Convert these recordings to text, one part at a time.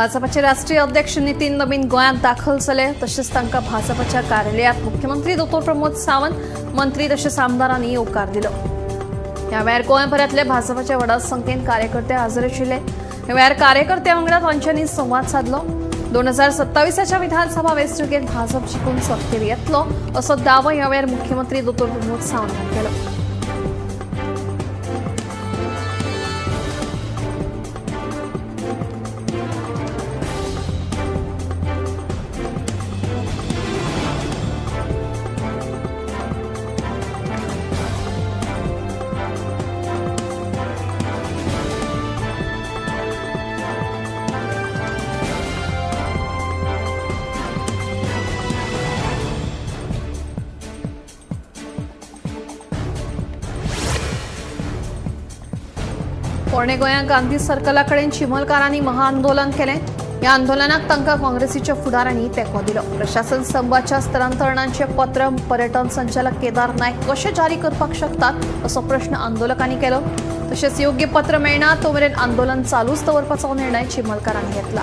भाजपाचे राष्ट्रीय अध्यक्ष नितीन नवीन गोंयांत दाखल जाले. तशेंच तांकां भाजपाच्या कार्यालयांत मुख्यमंत्री दोतोर प्रमोद सावंत, मंत्री तशेंच आमदारांनी येवकार दिलो. ह्या वेळार गोंयभरांतले भाजपाचे व्हडा संख्येन कार्यकर्ते हजर आशिल्ले. ह्या वेळार कार्यकर्त्यां वांगडा तांच्यांनी संवाद सादलो. 2027च्या विधानसभा वेंचणुकेंत भाजप जिखून सत्तेर येतलो असो दावो ह्या वेळार मुख्यमंत्री दोतोर प्रमोद सावंत हांणी केलो. पोरणे गोंयांत गांधी सर्कला कडेन चिमलकारांनी महाआंदोलन केलें. ह्या आंदोलनाक तांकां काँग्रेसीच्या फुडारांनी तेंको दिलो. प्रशासन स्तंभाच्या स्थलांतरणांचे पत्र पर्यटन संचालक केदार नायक कशें जारी करपाक शकतात असो प्रश्न आंदोलकांनी केलो. तशेंच योग्य पत्र मेळना तो मेरेन आंदोलन चालूच दवरपाचो निर्णय चिमलकारांनी घेतला.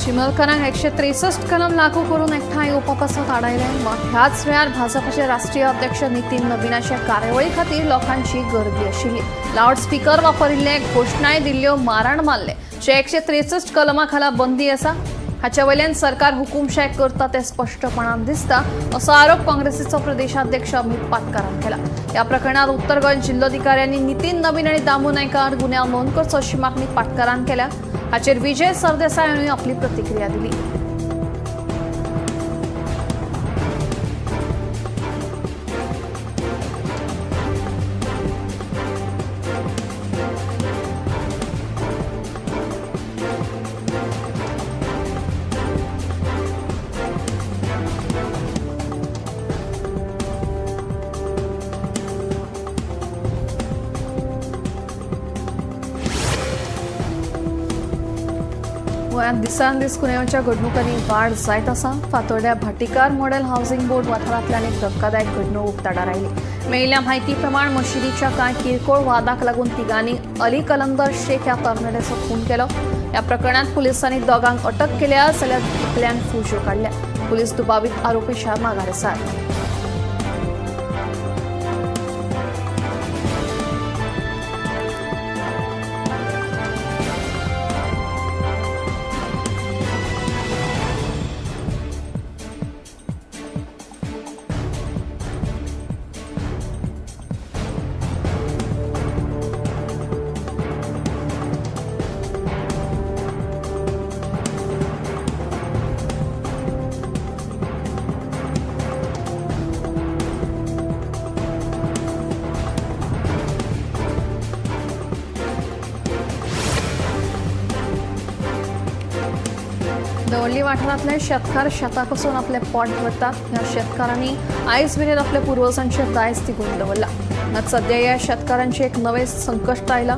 चिमलकारांक 163 कलम लागू करून एकठांय येवपा पासत आडायलें. मात ह्याच वेळार भाजपाचे राष्ट्रीय अध्यक्ष नितीन नवीनाच्या कार्यावळी खातीर लोकांची गर्दी आशिल्ली. लावडस्पीकर वापरिल्ले, घोशणाय दिल्ल्यो, माराण मारले. जे 163 कलमा खाला बंदी आसा हाच्या वयल्यान सरकार हुकुमशाय करता तें स्पश्टपणान दिसता असो आरोप काँग्रेसीचो प्रदेशाध्यक्ष अमित पाटकारान केला. ह्या प्रकरणात उत्तर गोंय जिल्लोधिकाऱ्यांनी नितीन नवीन आनी दामू नायका आड गुन्यांव नोंद करचो अशी मागणी पाटकारान केल्या. हाचेर विजय सरदेसाय हांणी आपली प्रतिक्रिया दिली. गोंयांत दिसान दीस गुन्यांवाच्या घडणुकांनी वाड जायत आसा. फातोड्ड्या भाटीकार मॉडेल हावसिंग बोर्ड वाठारांतल्यान एक धक्कादायक घडणूक उक्ताडार आयली. मेळिल्ल्या म्हायती प्रमाण मशिदीच्या कांय किरकोळ वादाक लागून तिगांनी अली कलंदर शेख ह्या तरणाट्याचो खून केलो. ह्या प्रकरणांत पुलिसांनी दोगांक अटक केल्या जाल्यार एकल्यान फुज्यो काडल्या. पुलीस दुबावीत आरोपीच्या मागार आसात. दवर्ली वाठारांतले शेतकार शेतापासून आपले पोट भरतात. ह्या शेतकारांनी आयज मेरेन आपल्या पुर्वजांचे दायज तिगोवन दवरला. मात सद्या ह्या शेतकारांचे एक नवें संकश्ट आयलां.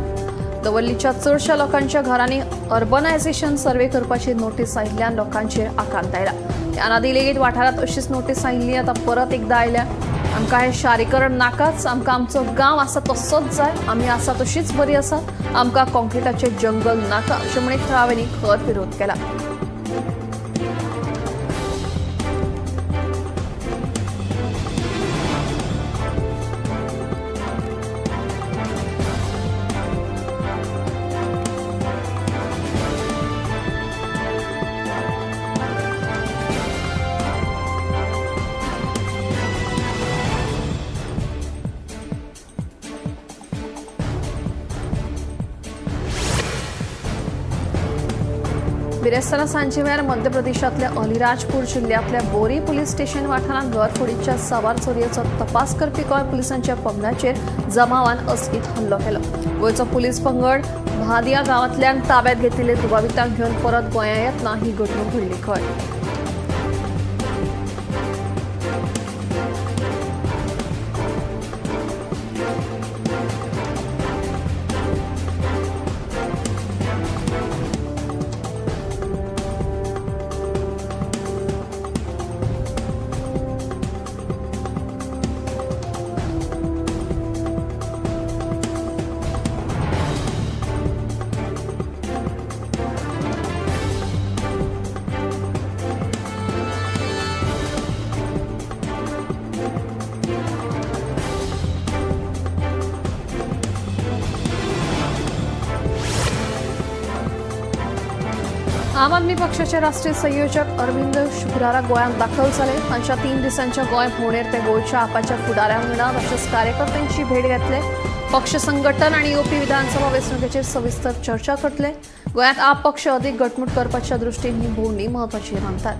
दवर्लीच्या चडशा लोकांच्या घरांनी अर्बनायझेशन सर्वे करपाची नोटीस आयिल्ल्यान लोकांचेर आकांत आयला. ह्या आदीं लेगीत वाठारांत अशीच नोटीस आयिल्ली, आतां परत एकदां आयल्या. आमकां हें शारीकरण नाकाच, आमकां आमचो गांव आसा तसोच जाय, आमी आसा तशीच बरी आसा, आमकां कॉन्क्रिटाचें जंगल नाका अशें म्हणीत थळाव्यांनी खर विरोध केला. बिरेस्तारा सांजे वेळार मध्य प्रदेशांतल्या अलिराजपूर जिल्ल्यांतल्या बोरी पुलीस स्टेशन वाठारांत घरफोडीच्या साबार चोरयेचो तपास करपी गोंय पुलिसांच्या पंगडाचेर जमावान अचकीत हल्लो केलो. गोंयचो पुलीस पंगड भादिया गांवांतल्यान ताब्यात घेतिल्ले दुबावितांक घेवन परत गोंया येतना ही घडणूक घडली खंय. आम आदमी पक्षाचे राष्ट्रीय संयोजक अरविंद शुक्रारा गोंयांत दाखल जाले. तांच्या 3 दिसांच्या गोंय भोंवडेर ते गोंयच्या आपाच्या फुडाऱ्यां वांगडा तशेंच कार्यकर्त्यांची भेट घेतले. पक्ष संघटन आनी येवपी विधानसभा वेंचणुकेचेर सविस्तर चर्चा करतले. गोंयांत आप पक्ष अधिक घटमूट करपाच्या दृश्टीन ही भोंवडी म्हत्वाची मानतात.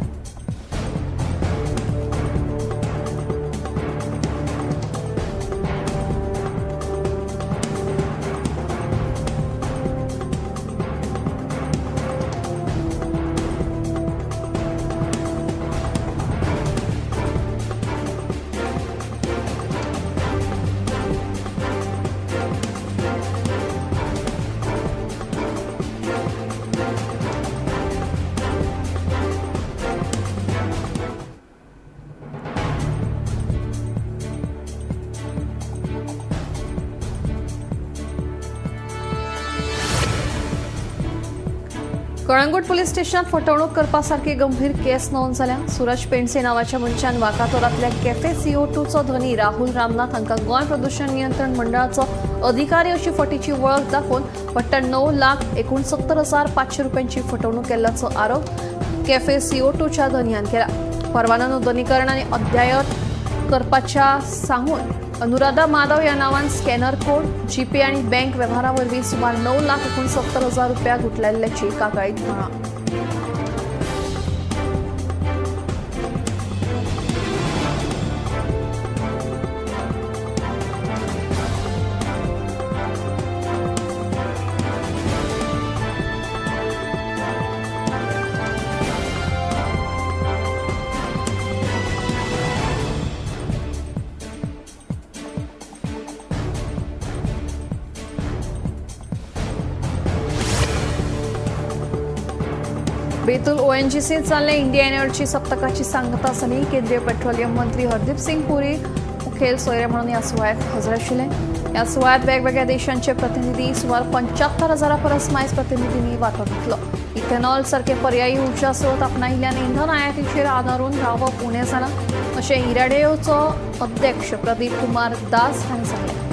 कळंगूट पुलीस स्टेशनात फटवणूक करपासारकी गंभीर केस नोंद जाल्या. सूरज पेंडसे नावाच्या मनशान वाकातोरांतल्या कॅफे CO2चो धनी राहुल रामनाथ हांकां गोंय प्रदूषण नियंत्रण मंडळाचो अधिकारी अशी फटीची वळख दाखोवन वट्ट 9,69,500 रुपयांची फटवणूक केल्ल्याचो आरोप कॅफे CO2च्या धनयान केला. परवानो नुतनीकरण आनी अद्यायत करपाच्या सांगून अनुराधा माधव या नावान स्कॅनर कोड, जीपे आणि बँक व्यवहारावरवीं सुमार 9,69,000 रुपया गुठलायल्ल्याची कागाळीत म्हळां. बेतूल ONGC चालले इंडिया एनर्जी सप्तकाची सांगता जाली. केंद्रीय पेट्रोलियम मंत्री हरदीप सिंग पुरी मुखेल सोयरे म्हणून ह्या सुवाळ्याक हजर आशिल्ले. ह्या सुवाळ्यात वेगवेगळ्या देशांचे प्रतिनिधी सुमार 75,000 परस मायज प्रतिनिधींनी वांटो घेतलो. इथेनॉल सारखे पर्यायी ऊर्जा स्रोत आपणायिल्ल्यान इंधन आयातीचेर आदारून रावप उणें जालां अशें इराडेओचो अध्यक्ष प्रदीप कुमार दास हांणी सांगलें.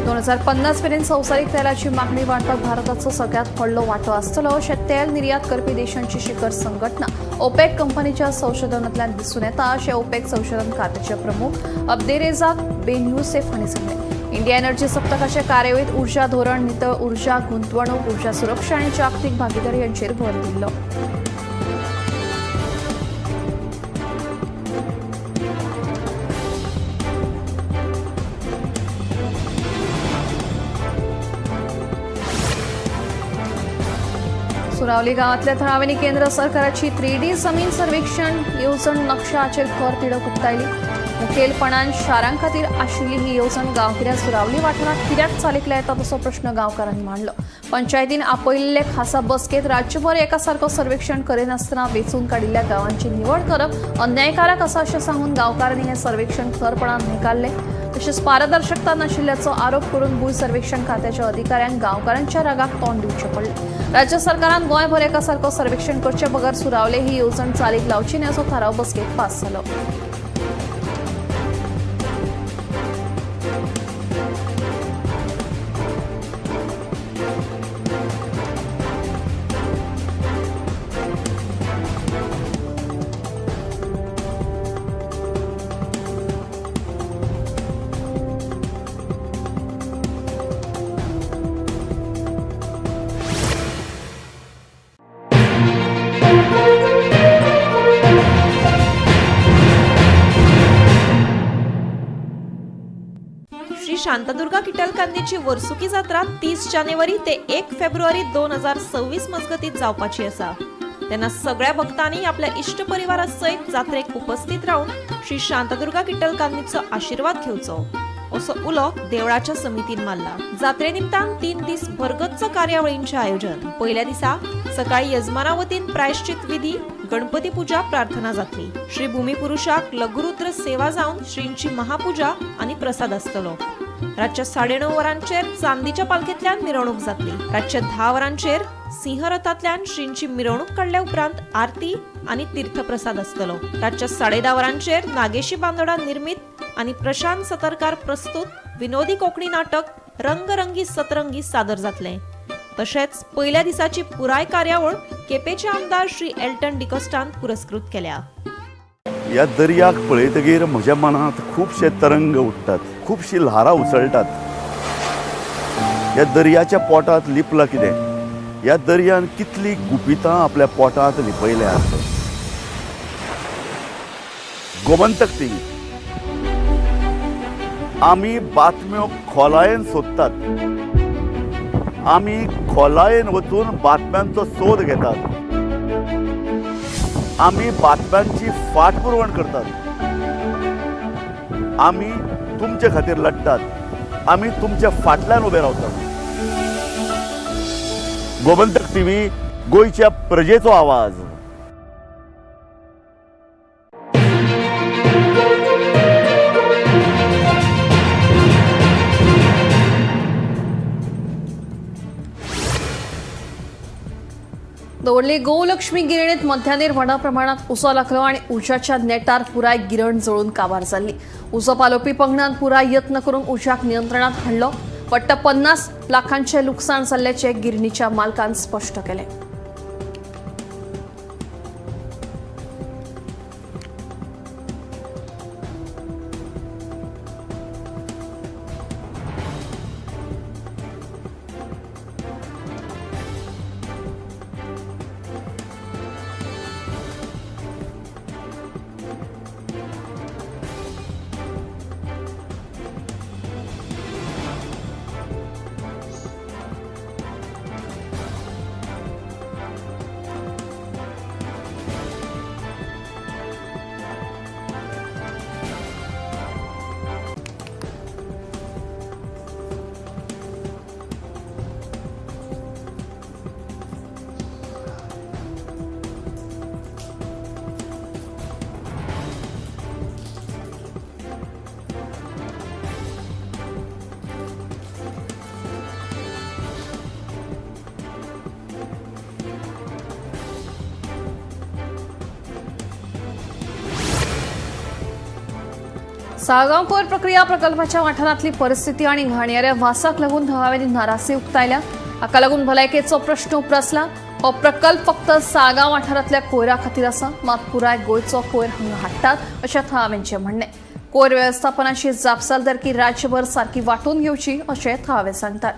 2050 मेरेन संवसारीक तेलाची मागणी वाडपाक भारताचो सगळ्यांत व्हडलो वांटो आसतलो अशें तेल निर्यात करपी देशांची शिखर संघटना ओपेक कंपनीच्या संशोधनांतल्यान दिसून येता अशें ओपेक संशोधन खात्याचे प्रमुख अब्देरेजाक बेन युसेफ हांणी सांगलें. इंडिया एनर्जी सप्तकाचे कार्यावळींत ऊर्जा धोरण, नितळ ऊर्जा गुंतवणूक, ऊर्जा सुरक्षा आनी जागतीक भागीदारी हांचेर भर दिल्लो. सुरावली गावातल्या थळाव्यांनी केंद्र सरकाराची 3D जमीन सर्वेक्षण येवजण नक्षाचेर खर तिडक उक्तायली. मुखेलपणान शारां खातीर आशिल्ली ही येवजण गांवगिऱ्या सुरावली वाठारांत कित्याक चालीक लायतात असो प्रश्न गांवकारांनी मांडलो. पंचायतीन आपयिल्ले खासा बसकेत राज्यभर एकासारको सर्वेक्षण करिनासतना वेंचून काडिल्ल्या गांवांची निवड करप अन्यायकारक आसा अशें सांगून गांवकारांनी हें सर्वेक्षण खरपणान न्हयकारलें. तशेंच पारदर्शकता नाशिल्ल्याचो आरोप करून भूंय सर्वेक्षण खात्याच्या अधिकाऱ्यांक गांवकारांच्या रागाक तोंड दिवचें पडलें. राज्य सरकारान गोंयभर एकासारको सर्वेक्षण करचे बगर सुरावले ही येवजण चालीक लावची न्हय असो थाराव बसकेत पास जालो. श्री शांतादुर्गा किटलकान्नीची वर्सुकी जात्रा 30 जानेवारी ते 1 फेब्रुवारी 2026 मजगतीत जावपाची आसा. तेन्ना सगळ्या भक्तांनी आपल्या इश्ट परिवारा सयत जात्रेक उपस्थित रावन श्री शांतादुर्गा किटलकान्नीचो आशिर्वाद घेवचो असो उलो देवळाच्या समितीन मारला. जात्रे निमतान 3 दीस भरगच्च कार्यावळींचें आयोजन. पयल्या दिसा सकाळी यजमाना वतीन प्रायश्चित विधी, गणपती पूजा, प्रार्थना जातली. श्री भूमिपुरुषाक लघुरुद्र सेवा जावन श्रींची महापूजा आनी प्रसाद आसतलो. रातच्या 9:30 वरांचेर चांदीच्या पालखेंतल्यान मिरवणूक जातली. रातच्या 10 वरांचेर सिंहरथांतल्यान श्रींची मिरवणूक काडल्या उपरांत आरती आनी तीर्थप्रसाद आसतलो. रातच्या 10:30 वरांचेर नागेशी बांदोडा निर्मित आनी प्रशांत सतरकार प्रस्तुत विनोदी कोंकणी नाटक रंगरंगी सतरंगी सादर जातलें. तशेंच पयल्या दिसाची पुराय कार्यावळ केपेचे आमदार श्री एल्टन डिकोस्टान पुरस्कृत केल्या. ह्या दर्याक पळयतगीर म्हज्या मनांत खुबशे तरंग उठ्ठात, खुबशीं ल्हारां उसळटात. ह्या दर्याच्या पोटांत लिपलां कितें? ह्या दर्यान कितलीं गुपितां आपल्या पोटांत लिपयल्यात. गोमंतक टीव्ही, आमी बातम्यो खोलायेन सोदतात, आमी खोलायेन वचून बातम्यांचो सोद घेतात, आमी बातम्यांची फाटपुरवण करतात, आमी तुमचे खातीर लढटात, आमी तुमच्या फाटल्यान उबे रावतात. गोमंतक टीव्ही, गोंयच्या प्रजेचो आवाज. दवर्ली गोलक्ष्मी गिरणीत मध्यानेर व्हडा प्रमाणात उजो लागलो आणि उज्याच्या नेटार पुराय गिरण जळून काबार जाल्ली. उजो पालोवपी पंगडान पुराय यत्न करून उज्याक नियंत्रणात हाडलो. वट्ट 50 लाखांचे लुकसाण जाल्ल्याचें गिरणीच्या मालकान स्पश्ट केलें. साळगांव कोयर प्रक्रिया प्रकल्पाच्या वाठारांतली परिस्थिती आणि घाणयाऱ्या वासाक लागून थळाव्यांनी नाराजी उक्तायल्या. हाका लागून भलायकेचो प्रश्न उप्रासला. हो प्रकल्प फक्त साळगांव वाठारांतल्या कोयरा खातीर आसा, मात पुराय गोंयचो कोयर हांगा हाडटात अशें थळाव्यांचें म्हणणें. कोयर वेवस्थापनाची जापसालदारकी राज्यभर सारकी वांटून घेवची अशें थळावे सांगतात.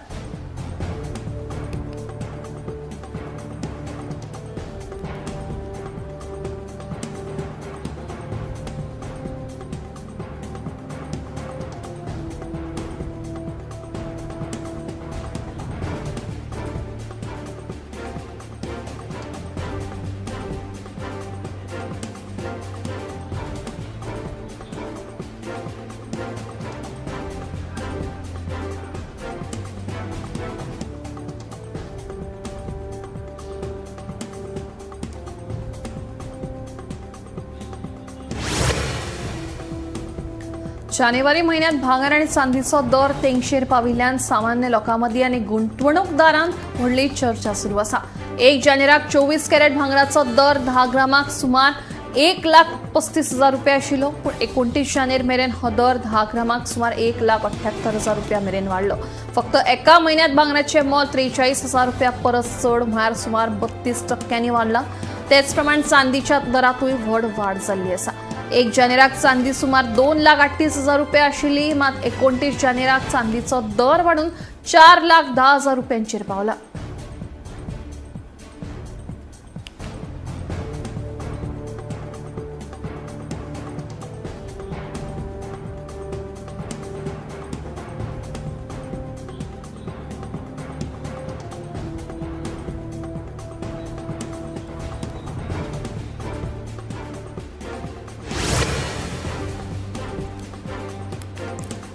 जानेवारी महिन्यात भांगर आणि चांदीचो दर तेंगशेर पाविल्ल्यान सामान्य लोकां मदीं आनी गुंतवणूकदारांत व्हडली चर्चा सुरू आसा. 1 जानेवारीक 24 कॅरेट भांगराचो दर 10 ग्रामाक सुमार 1,35,000 रुपया आशिल्लो, पूण 29 जानेर मेरेन हो दर 10 ग्रामाक सुमार 1,78,000 रुपया मेरेन वाडलो. फक्त एका म्हयन्यांत भांगराचें मोल 43,000 रुपया परस चड, म्हळ्यार सुमार 32% वाडला. तेच प्रमाण चांदीच्या दरांतूय व्हड वाड जाल्ली आसा. 1 जानेवारीक चांदी सुमार 2,38,000 रुपया आशिल्ली, मात 29 जानेवारीक चांदीचो दर वाडून 4,10,000 रुपयांचेर पावला.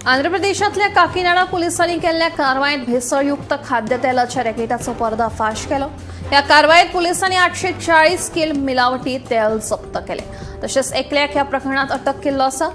आंध्र प्रदेशांतल्या काकीनाडा पोलिसांनी केल्ल्या कारवायेत भेसळयुक्त खाद्यतेलाच्या रॅकेटाचो पर्दाफाश केलो. ह्या कारवायेत पोलिसांनी 840 किल मिलावटी तेल जप्त केले. तशेंच एकल्याक ह्या प्रकरणात अटक केल्लो आसा.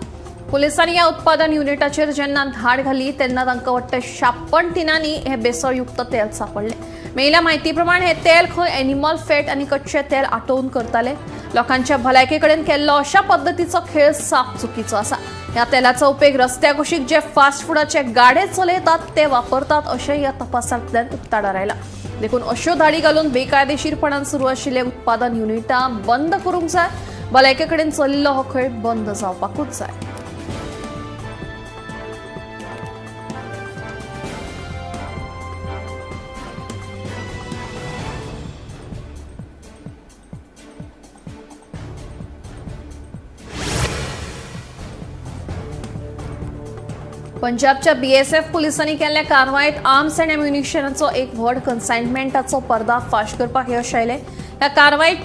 पोलिसांनी ह्या उत्पादन युनिटाचेर जेन्ना धाड घाली तेन्ना तांकां वट्ट 56 टिनांनी हे भेसळयुक्त तेल सांपडले. मेळिल्ल्या म्हायती प्रमाण हे तेल खंय एनिमल फॅट आनी कच्चें तेल आटोवन करताले. लोकांच्या भलायके कडेन केल्लो अशा पद्दतीचो खेळ साप चुकीचो आसा. ह्या तेलाचो उपेग रस्त्या कुशीक जे फास्ट फुडाचे गाडे चलयतात ते वापरतात अशें ह्या तपासांतल्यान उक्ताडार आयलां. देखून अश्यो धाडी घालून बेकायदेशीरपणान सुरू आशिल्ले उत्पादन युनिटां बंद करूंक जाय. भलायके कडेन चलिल्लो हो खेळ बंद जावपाकूच जाय. पंजाबच्या बीएसएफ पोलिसांनी केल्ल्या कारवायेत आर्म्स अँड एम्युनिशनाचो एक व्हड कन्सायनमेंटाचो पर्दाफाश करपाक यश आयलें. ह्या कारवायेत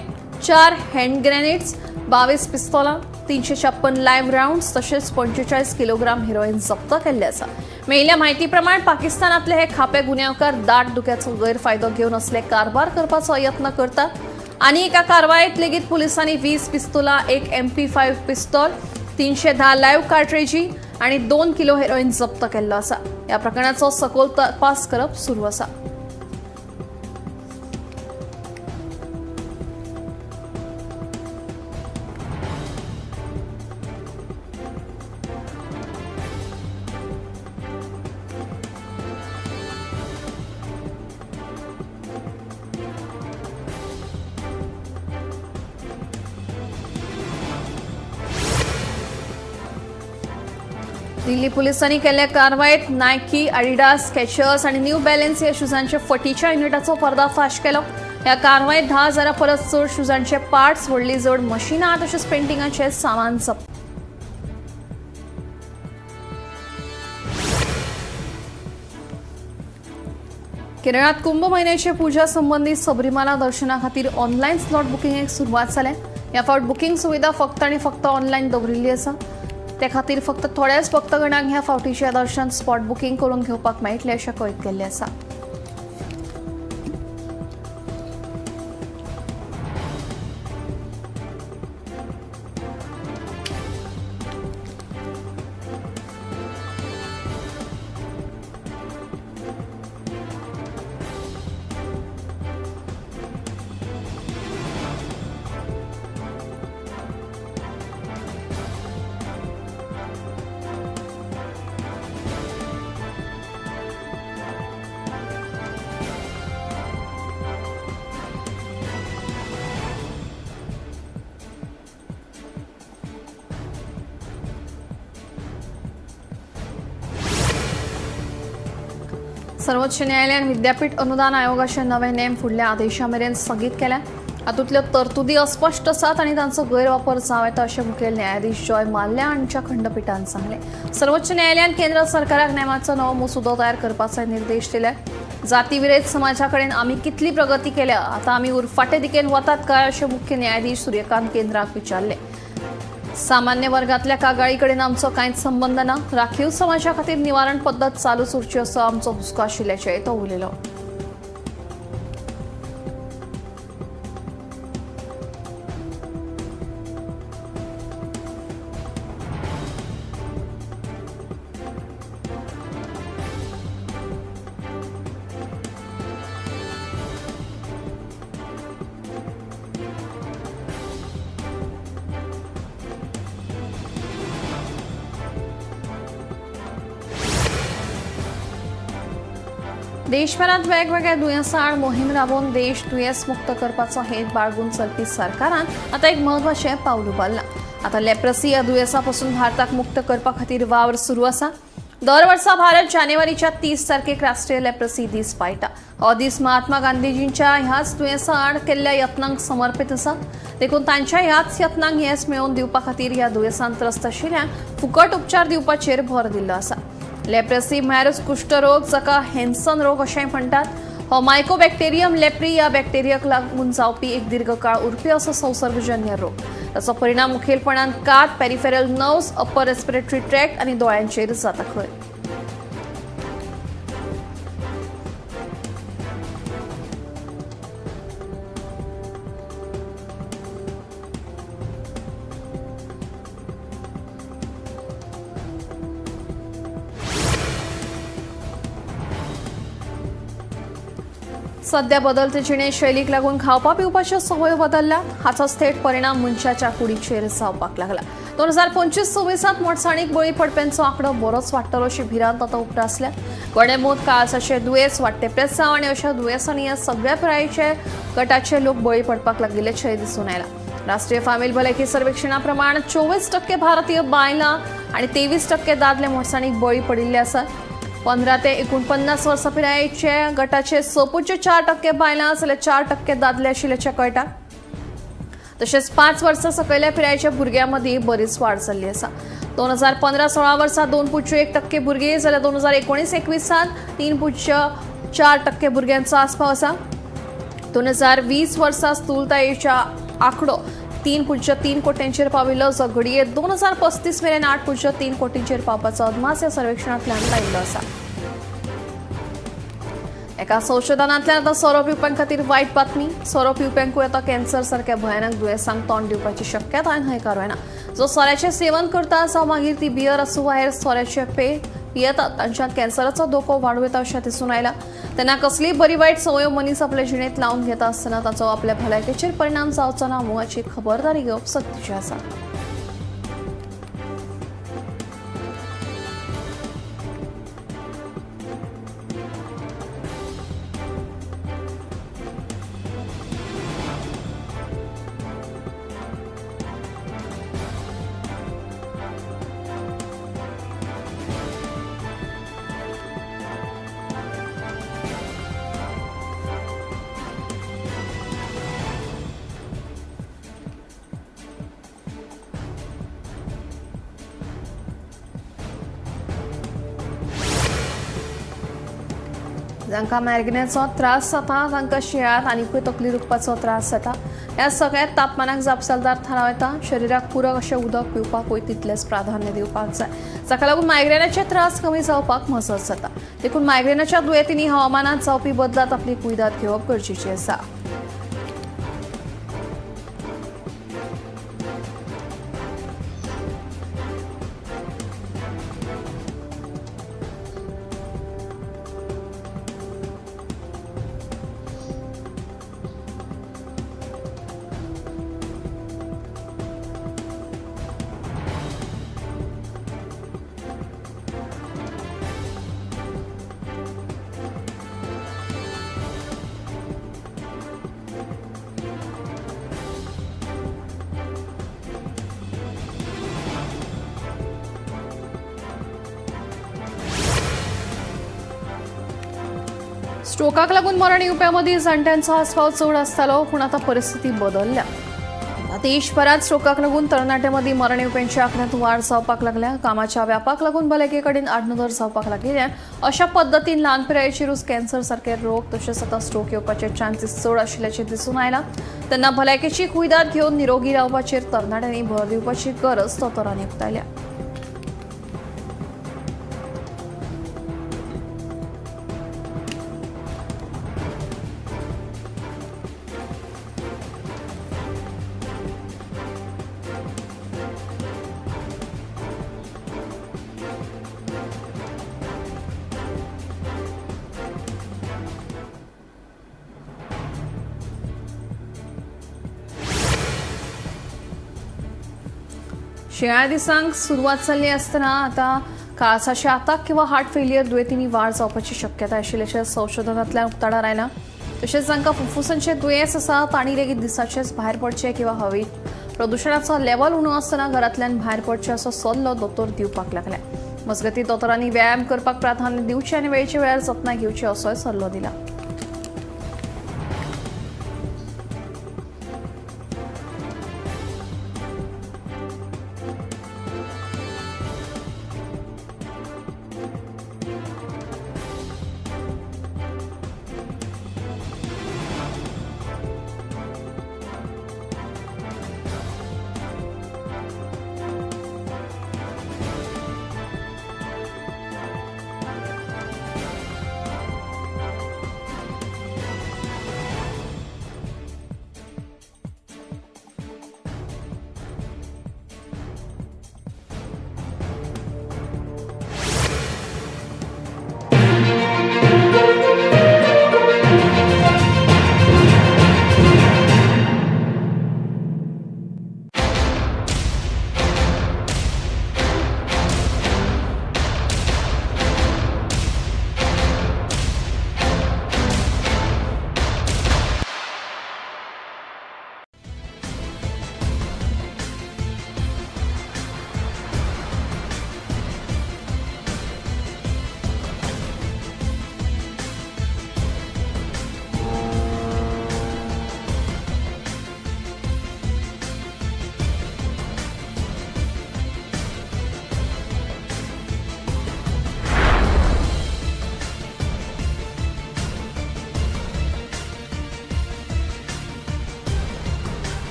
4 हँड ग्रेनेड्स, 22 पिस्तोलां, 356 लायव्ह रावंड्स तशेंच 45 किलोग्राम हेरोइन जप्त केल्ले आसा. मेळिल्ल्या म्हायती प्रमाण पाकिस्तानांतले हे खापे गुन्यांवकार दाट धुक्याचो गैरफायदो घेवन असले कारभार करपाचो यत्न करतात. आनी एका कारवायेत लेगीत पोलिसांनी 20 पिस्तोलां, एक MP5 पिस्तोल, 310 लायव्ह कार्ट्रेजी आणि 2 किलो हेरोइन जप्त केल्लो आसा. ह्या प्रकरणाचो सखोल तपास करप सुरू आसा. दिल्ली पोलिसांनी केल्ल्या कारवायेत नायकी, ॲडिडास, स्केचर्स आणि न्यू बॅलन्स या शूजांच्या फटीच्या युनिटाचो पर्दाफाश केलो. ह्या कारवायेत 10,000 परस चड शूजांचे पार्ट्स, व्हडली जड मशिनां तशेंच पेंटिंगाचे सामान जप्त. केरळात कुंभ म्हयन्याचे पुजा संबंदी सबरीमाला दर्शना खातीर ऑनलायन स्लॉट बुकिंगेक सुरवात जाल्या. ह्या फावट बुकिंग सुविधा फक्त आनी फक्त ऑनलायन दवरिल्ली आसा. ते खातीर फक्त थोड्याच भक्तगणांक ह्या फावटीचें दर्शन स्पॉट बुकिंग करून घेवपाक मेळटलें अशें कळीत केल्लें आसा. सर्वोच्च न्यायालयान विद्यापीठ अनुदान आयोगाचे नवे नेम फुडल्या आदेशा मेरेन स्थगीत केल्या. हातूंतल्यो तरतुदी अस्पश्ट आसात आनी तांचो गैरवापर जावं येता अशें मुखेल न्यायाधीश जॉय माल्ल्या हांच्या खंडपिठान सांगलें. सर्वोच्च न्यायालयान केंद्र सरकाराक नेमाचो नवो मसुदो तयार करपाचो निर्देश दिले. जातीविरयत समाजा कडेन आमी कितली प्रगती केल्या, आतां आमी उरफाटे दिकेन वतात काय अशें मुख्य न्यायाधीश सूर्यकांत केंद्राक विचारलें. सामान्य वर्गातल्या कागाळी कडेन आमचो कांयच संबंद ना. राखीव समाजा खातीर निवारण पद्दत चालूच उरची असो आमचो हुस्को आशिल्ल्याचें तो उलयलो. देशभरात वेगवेगळ्या दुयेंसां आड मोहीम राबोवन देश दुयेंस मुक्त करपाचो हेत बाळगून चलपी सरकारान आतां एक म्हत्वाचें पावल उबारलां. आतां लेप्रसी ह्या दुयेंसा पसून भारताक मुक्त करपा खातीर वावर सुरू आसा. दर वर्सा भारत जानेवारीच्या 30 तारखेक राष्ट्रीय लेप्रसी दीस पाळटा. हो दीस महात्मा गांधीजींच्या ह्याच दुयेंसा आड केल्ल्या यत्नांक समर्पित आसा. देखून तांच्या ह्याच यत्नांक येस मेळोवन दिवपा खातीर ह्या दुयेंसान त्रस्त आशिल्ल्यांक फुकट उपचार दिवपाचेर भर दिल्लो आसा. लेप्रसी म्हळ्यारूच कुश्ठरोग, जाका हेन्सन रोग अशेंय म्हणटात. हो मायकोबॅक्टेरियम लेप्री ह्या बॅक्टेरियाक लागून जावपी एक दीर्घकाळ उरपी असो संसर्गजन्य रोग. ताचो परिणाम मुखेलपणान कात, peripheral nerves, upper respiratory tract आनी दोळ्यांचेर जाता खंय. सध्या बदलते जिणेशैलीक लागून खावपा पिवपाच्यो संवयो बदल्ल्यात. हाचोच थेट परिणाम मनशाच्या कुडीचेर जावपाक लागला. 2025-26 मोटसाणीक बळी पडप्यांचो आंकडो बरोच वाडटलो अशी भिरांत आतां उप्रासल्या. गोडेंमूत, काळजाचे दुयेंस, वाडटे प्रेसांव आनी अशा दुयेंसांनी ह्या सगळ्या पिरायेचे गटाचे लोक बळी पडपाक लागिल्ल्याचें दिसून आयलां. राष्ट्रीय फामील भलायकी सर्वेक्षणा प्रमाण 24% भारतीय बायलां आनी 23% दादले मोटसाणीक बळी पडिल्ले आसात. 15 ते 49 वर्सां पिरायेचे गटाचे 6.4% बायलां जाल्यार 4% दादले आशिल्ल्याचें कळटा. तशेंच 5 वर्सां सकयल्या पिरायेच्या भुरग्यां मदीं बरीच वाड जाल्ली आसा. 2015-16 वर्सा 2.1% भुरगीं जाल्यार 2019-21 3.4% भुरग्यांचो आस्पाव आसा. 2020 वर्सा स्थूलतायेच्या आंकडो 3.3 कोटींचेर पाविल्लो, जो घडये 2035 मेरेन 8.3 कोटींचेर पावपाचो अदमास ह्या सर्वेक्षणांतल्यान लायिल्लो आसा. एका संशोधनांतल्यान आतां सोरो पिवप्यां खातीर वायट बातमी. सोरो पिवप्यांकूय आतां कॅन्सर सारक्या भयानक दुयेंसांक तोंड दिवपाची शक्यताय न्हयकारूं येना. जो सोऱ्याचें सेवन करता, जावं मागीर ती बियर आसूं वा हेर सोऱ्याचे पेय पियेतात, तांच्यांत कॅन्सराचो धोको वाडूं येता अशें दिसून आयलां. तेन्ना कसलीय बरी वायट संवयो मनीस आपले जिणेंत लावन घेता आसतना ताचो आपल्या भलायकेचेर परिणाम जावचो ना म्हूण हाची खबरदारी घेवप सक्तीचें आसा. जांकां मायग्रेनाचो त्रास जाता तांकां शिंयाळ्यांत आनीकूय तकली दुखपाचो त्रास जाता. ह्या सगळ्या तापमानाक जापसालदार थारावं येता. शरिराक पुरक अशें उदक पिवपाकूय तितलेंच प्राधान्य दिवपाक जाय, जाका लागून मायग्रेनाचे त्रास कमी जावपाक मजत जाता. देखून मायग्रेनाच्या दुयेंतींनी हवामानांत जावपी बदलांत आपली कुयदाद घेवप गरजेची आसा. स्ट्रोकाक लागून मरण येवप्यां मदीं जाण्ट्यांचो आस्पाव चड आसतालो, पूण आतां परिस्थिती बदल्ल्या. देशभरांत स्ट्रोकाक लागून तरणाट्यां मदीं मरण येवप्यांच्या आंकड्यांत वाड जावपाक लागल्या. कामाच्या व्यापाक लागून भलायके कडेन आडनदर जावपाक लागिल्ल्यान अशा पद्दतीन ल्हान पिरायेचेरूच कॅन्सर सारके रोग तशेंच आतां स्ट्रोक येवपाचे चान्सीस चड आशिल्ल्याचें दिसून आयलां. तेन्ना भलायकेची कुयदाद घेवन निरोगी रावपाचेर तरणाट्यांनी भर दिवपाची गरज दोतोरांनी उक्तायल्या. शिंयाळ्या दिसांक सुरवात जाल्ली आसतना आतां काळजाचे आताक किंवा हार्ट फेलियर दुयेंतींनी वाड जावपाची शक्यताय आशिल्ल्याचें संशोधनांतल्यान उक्ताडार आयलां. तशेंच जांकां फुफ्फुसांचें दुयेंस आसा तांणी लेगीत दिसाचेच भायर पडचें किंवा हवे प्रदुशणाचो लेवल उणो आसतना घरांतल्यान भायर पडचें असो सल्लो दोतोर दिवपाक लागले. मजगतीं दोतोरांनी व्यायाम करपाक प्राधान्य दिवचें आनी वेळचे वेळार जतनाय घेवची असोय सल्लो दिला.